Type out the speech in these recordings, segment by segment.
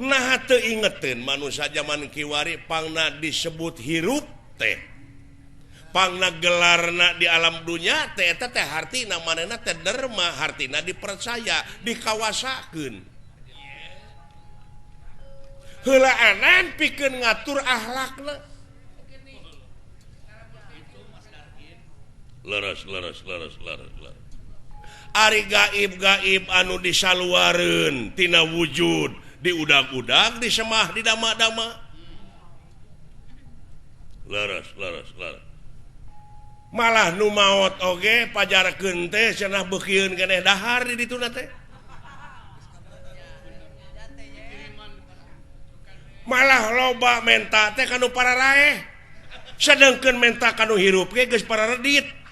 Nah teu ingeteun manusia zaman kiwari pangna disebut hirup teh. Pangna gelarna di alam dunya teh eta teh hartina manehna teh derma, hartina dipercaya, dikawasakeun. Heulaanan pikeun ngatur akhlakna. Leres leres leres leres leres. Ari gaib-gaib anu disaluareun tina wujud, diudag-udag, disemah, didama-dama. Leres leres leres. Malah nu maot oge pajarkeun teh cenah beukieun keneh dahar di dituna teh. Malah loba menta teh kanu pararaeh. Sedengkeun menta kanu hirup ge geus pararedit.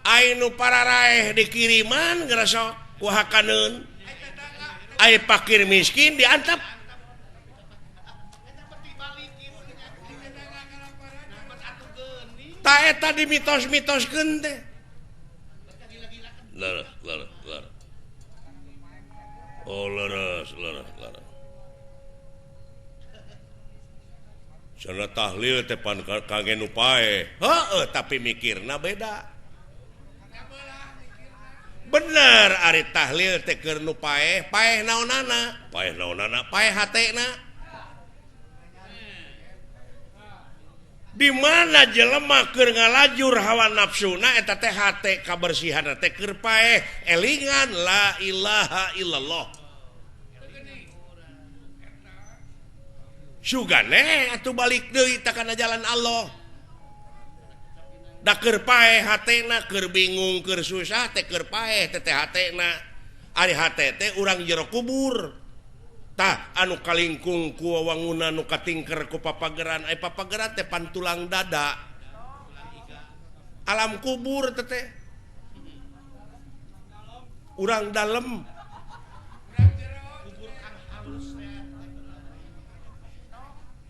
Ainu pararaeh dikiriman ngerasa ku hakaneun. Ai pakir miskin diantep. Ta eta dimitos-mitoskeun teh. Leres leres leres. Oh leres leres leres. Cenah tahlil teh pan kangge nu paeh. Heueuh tapi mikirna beda. Bener ari tahlil teh keur nu paeh, paeh naonana? Paeh naonana? Paeh hatena. Di mana jelema keur ngalajur hawa nafsuna eta teh hate kabersihanna teh keur paeh, elingan la ilaha illallah. Sugane atuh balik deui ta kana jalan Allah. Da keur paeh hatena, keur bingung, keur susah teh keur paeh teh hatena. Ari hate teh urang jero kubur. Tah anu kalingkung ku wangunan nu katingker ku papageran, ai papageran teh pan tulang dada. Alam kubur teh teh. Urang dalem.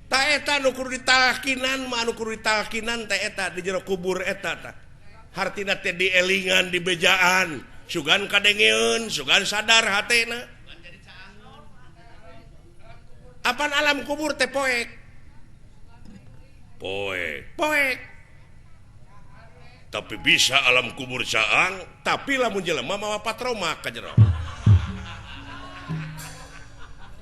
Ta eta nu kudu ditalkinan mah anu kudu ditalkinan teh eta di jero kubur eta tah. Hartina teh dielingan dibejaan, sugan kadengeun, sugan sadar hatena. Apan alam kubur teh poek. Poek. Poek. Tapi bisa alam kubur caang, tapi lamun jelema mawa patroma ka jero.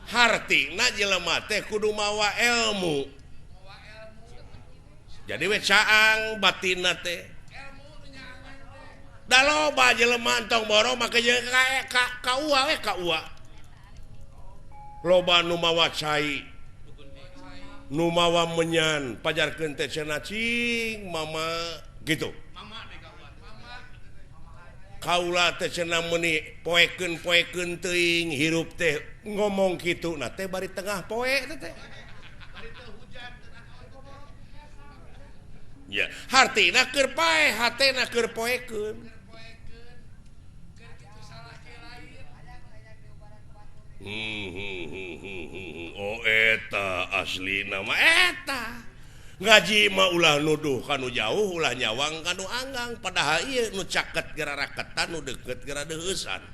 Hartina jelema teh kudu mawa ilmu. Jadi we caang batinna teh. Da loba jelema entong boro make jeung ka ua we ka ua. Loba nu mawa cai, nu mawa menyan, pajarkeun teh cenah cing mama gitu. Kaula teh cenah meuni poekeun-poekeun teuing hirup teh ngomong kitu na teh bari tengah poe teh teh. Ya, hartina keur paeh, hatena keur poekeun. Oh eta asli nama eta ngaji mah ulah nuduh kanu jauh ulah nyawang kanu anggang padahal ieu nu caket geura raketan nu deukeut geura deuheusan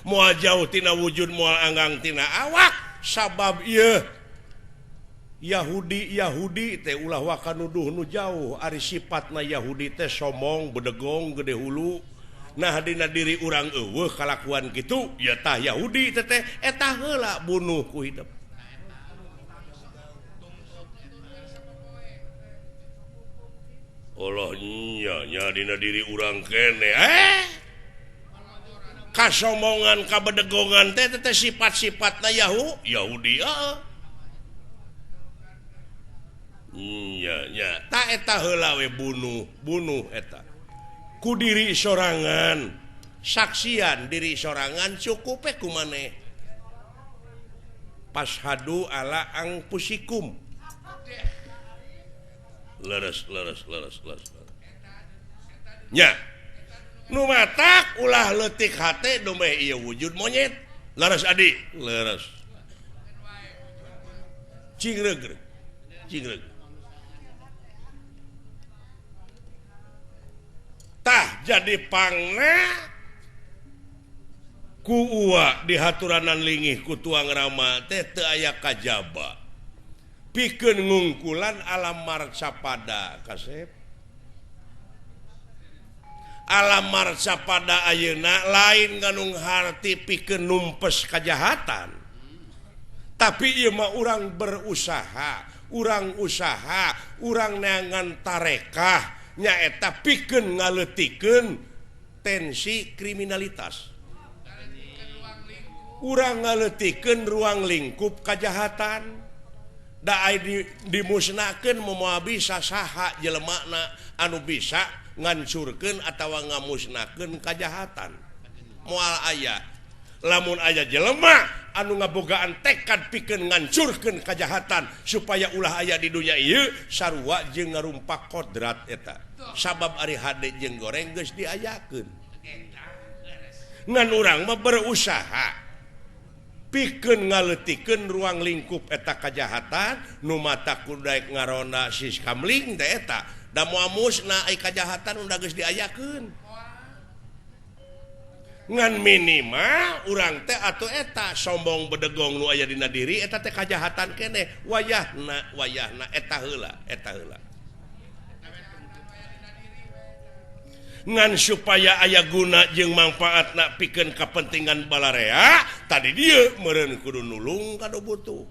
moal jauh tina wujud moal anggang tina awak sabab ieu Yahudi Yahudi teh ulah waka nuduh nu jauh ari sifatna Yahudi teh somong bedegong gede hulu. Nah dina diri urang eueuh kalakuan kitu ya tah Yahudi teh teh eta heula bunuh ku hidup. Allah nya nya dina diri urang kene kasomongan kabedegongan teh teh sifat-sifatna Yahudi heeh. Nya nya ta eta heula we bunuh bunuh eta. Ku diri sorangan saksian diri sorangan cukup ku maneh pashadu ala angpusikum leres leres leres leres nya nu matak ulah leutik hate dumeh ieu wujud monyet leres adi leres cingreug cingreug Jadi pangna ku uwa di haturanan lingih ku tuang rama teh teu aya kajaba. Pikeun ngungkulan alam marcapada kasep. Alam marcapada ayeuna lain nganung harti pikeun numpes kajahatan. Tapi ieu mah urang berusaha, urang usaha, urang neangan tarekah nyaeta pikeun ngaleutikeun tensi kriminalitas. Urang ngaleutikeun ruang lingkup kajahatan. Da dimusnahkeun moal bisa saha jelemana anu bisa ngancurkeun atawa ngamusnahkeun kajahatan. Moal aya. Lamun aya jelema anu ngabogaan tekad pikeun ngancurkeun kajahatan supaya ulah aya di dunya ieu sarua jeung ngarumpak kodrat eta. Sabab ari hade jeung goreng geus diayakeun. Ngan urang mah berusaha pikeun ngaleutikeun ruang lingkup eta kajahatan nu mata kudu daek ngaronda siskamling teh eta. Da moal musna ai kajahatan udah geus diayakeun. Ngan minimal urang teh atuh eta sombong bedegong nu aya dina diri eta teh kajahatan keneh wayahna wayahna eta heula eta heula. Ngan supaya aya guna jeung mangfaatna pikeun kapentingan balarea tadi dieu meureun kudu nulung ka nu butuh.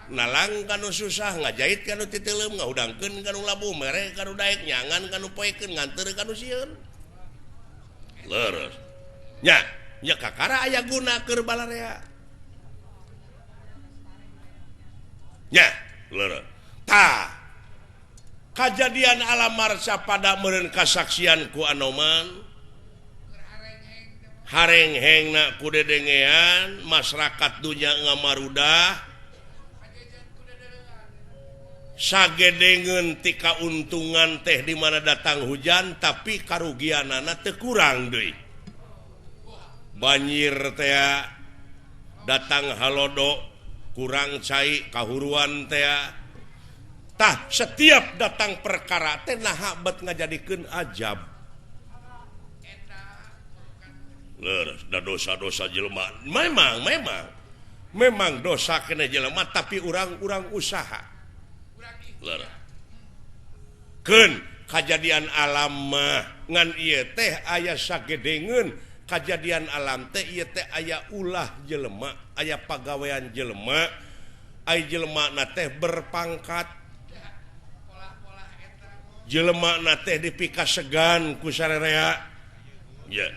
Nalang ka nu susah, ngajait ka nu titeuleum, ngahudangkeun ka nu labuh, mere ka nu daek, nyangan ka nu poekeun, nganteur ka nu sieun. Leres. Nya, nya kakara aya guna keur balarea. Nya, leres. Tah, kajadian alam marcapada meureun kasaksian ku Anoman. Harenghengna ku dedengean, masyarakat dunya ngamarudah. Sagedengeun ti kauntungan teh di mana datang hujan tapi karugianana teu kurang deui. Banjir teh datang halodo kurang cai kahuruan teh. Tah setiap datang perkara teh naha bet ngajadikeun ajab. Leres da dosa-dosa jelema memang memang dosa kena jelema tapi urang-urang usaha. Leres. Keun kajadian alam mah ngan ieu teh aya sagedengeun kajadian alam teh ieu teh aya ulah jelema, aya pagawean jelema, ai jelema na teh berpangkat. Jelema na teh dipikasegan ku sarerea. Ya.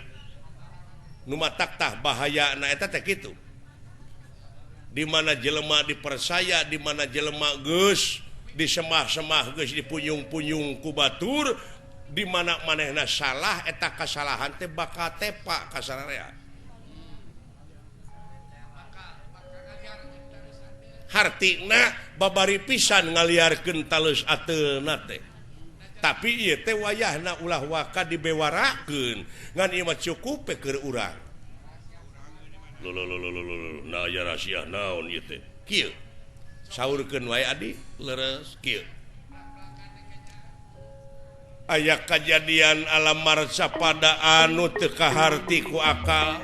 Nu matak tah bahayana eta teh kitu. Di mana jelema dipercaya, di mana jelema geus disemah-semah geus dipunyung-punyung ku batur, di mana manehna salah eta kasalahan teh bakal tepak ka sararea. Hartina babari pisan ngaliarkeun taleus ateuna teh. Tapi ieu teh wayahna ulah waka dibewarakeun ngan ieu mah cukup keur urang. Lho lho lho lho lho, nah aya rahasia naon ieu teh? Kieu. Saurkeun wae adi leres kieu. Aya kajadian alam marcapada anu teu kaharti ku akal.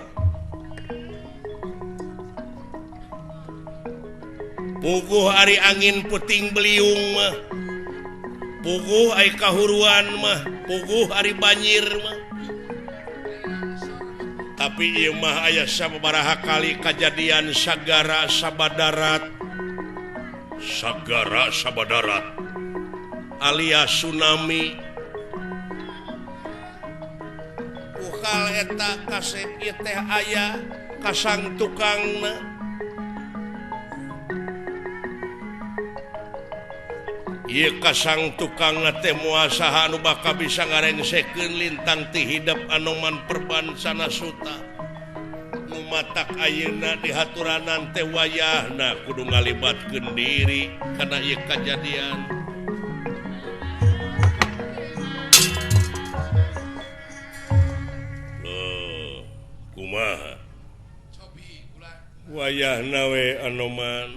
Puguh ari angin puting beliung mah, puguh ari kahuruan mah, puguh ari banjir mah. Tapi ieu mah aya sababaraha kali kajadian sagara sabadarat. Sagara sabadarat alias tsunami. Ukal eta kasep ieu teh aya kasang tukangna. Ieu kasang tukangna teh moal saha anu bakal bisa ngarengsekeun lintang ti hidep Anoman Perbansana Suta. Nu matak ayeuna dihaturanan teh wayahna kudu ngalibatkeun diri kana ieu kajadian. Loh, kumaha? Wayahna we Anoman.